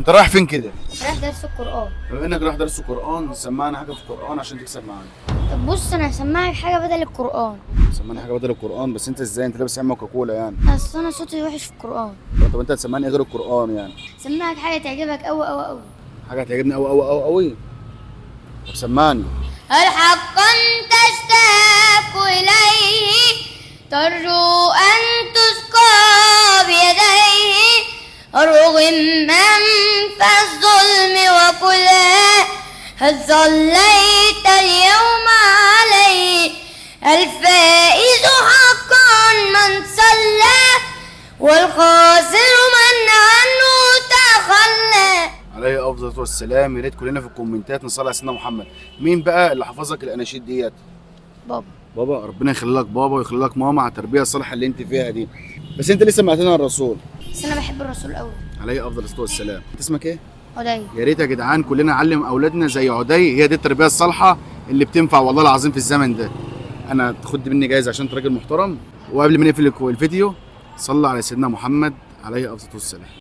انت رايح فين كده؟ رايح درس القرآن. بما انك رايح درس القران، سمعنا حاجة في القران عشان تكسب معانا. طب بص، انا هسمعك حاجة بدل القرآن. سمعنا حاجة بدل القران؟ بس انت ازاي؟ انت لابس عمه كوكولا يعني. اصل انا صوتي وحش في القرآن. طب انت هتسمعني ايه غير القران يعني؟ سمعك حاجة تعجبك أوي أوي أوي. حاجة هتعجبني قوي قوي قوي قوي. طب سمعني. هل حقا تشتاق إليه؟ ترجو أن تسقى بيديه؟ رغم أنف الظلم وكلها، هل صليت اليوم عليه؟ الفائز حقا من صلى، والخاسر من عنه تخلى. عليه افضل الصلاة والسلام. يا ريت كلنا في الكومنتات نصلي على سيدنا محمد. مين بقى اللي حفظك الاناشيد ديت؟ بابا. بابا، ربنا يخلي لك بابا ويخلي لك ماما على التربية الصالحة اللي انت فيها دي. بس انت لسه سمعتنا الرسول. بس انا بحب الرسول قوي. عليه افضل الصلاة والسلام. انت اسمك ايه؟ عدي. يا ريت يا جدعان كلنا نعلم اولادنا زي عدي، هي دي التربية الصالحة اللي بتنفع والله العظيم في الزمن ده. انا تاخد مني جايزة عشان انت راجل محترم. وقبل ما نقفل الفيديو، صلى على سيدنا محمد عليه افضل الصلاة والسلام.